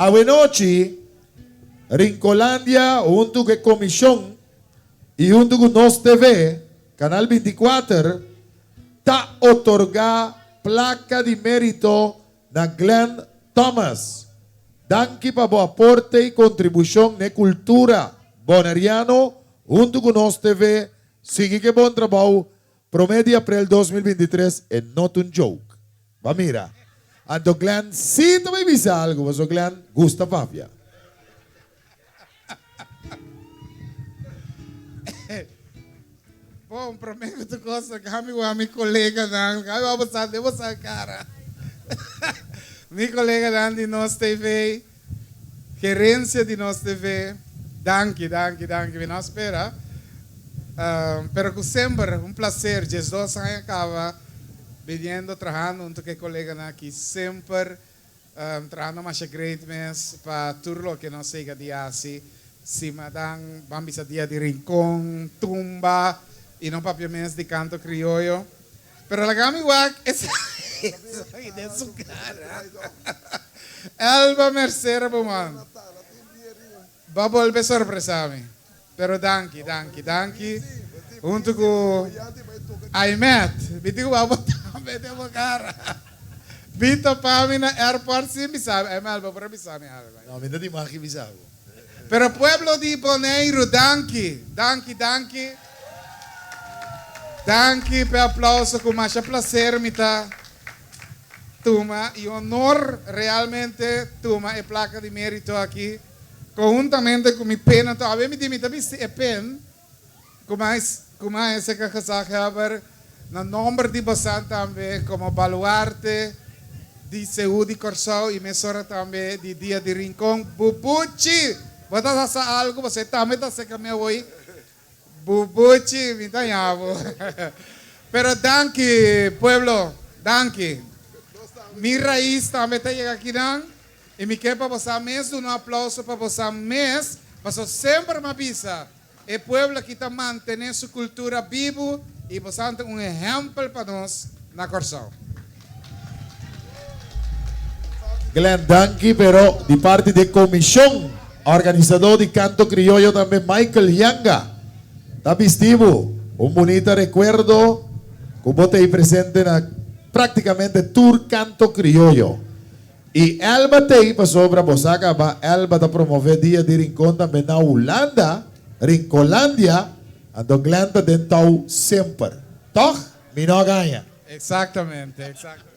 Awenochi, Rincolandia huntu ku e komishon i huntu ku Nos TV, Kanal 24, ta otorgá plaka di mérito na Glenn Thomas. Danki pa bo aporte i kontribushon n'e kultura boneriano huntu ku Nos TV. Sigui ku e bon trabou. Promé di aprel 2023 e no ta un joke. Ba mira. Anto Glenn sí ta bai bisa algu pasobra Glenn gusta papia. Bon, promé ku tur kos laga mi wak mi koleganan, laga mi wak boso den boso kara. Mi koleganan di Nos TV, gerensia di Nos TV, danki, danki, danki. Mi no a spera, pero ku semper un plaser, 12 aña kaba biniendo, trahando huntu ku e koleganan aki, semper Trahando masha great mes pa tur loke nos sega di hasi. Simadan ban bisa dia di Rincon, Tumba y no papia mes di canto crioyo. Pero laga mi wak esaki den su cara. Elba Mercera bo man. Ba bolbe sorpresa mi. Pero danki, danki, danki. Hunto cu Aimet. Mi tin cu ba bo tambe den bo cara. Bin topa mi na airport sin bisa mi. Aimet, bo por a bisa mi algo. No, mi ta di maki bisa bo. Pero pueblo di Boneiru, danki, danki, danki. Danki p'e aplauso. Cu masha placer mi ta tuma y honor realmente tuma e placa di merito aki conhuntamente cu mi pen. Anto awe mi di mi ta bisti e pen cu mas esey gezaghebber na nomber di bosan tambe como baluarte di Seú di Corsou y mesora tambe di Dia di Rincon. Bubuchi! Bo ta sa algo? Bo tambe ta seca mi awoy. Bubuchi mi ta yabo. Pero danki pueblo, danki. Mi rais tambe ta yega akinan y mi ke pa bosa mes duna un aplauso pa bosa mes, paso semper mi a bisa e pueblo aki ta mantene su cultura bibu y bosa ta un ehempel pa nos na Corsou. Glenn danki pero di parti di e comision organisador di Canto Crioyo tambe Michael Yanga ta bisti bo un bunita recuerdo cu bo ta ey presente na practicamente tur Canto Crioyo y Elba ta ey pasobra bo sa caba Elba ta promove Dia di Rincon tambe na Hulanda, Rincolandia, anto Glenn ta den touw semper. Toch? Mi no a gaña. Exactamente, exactamente.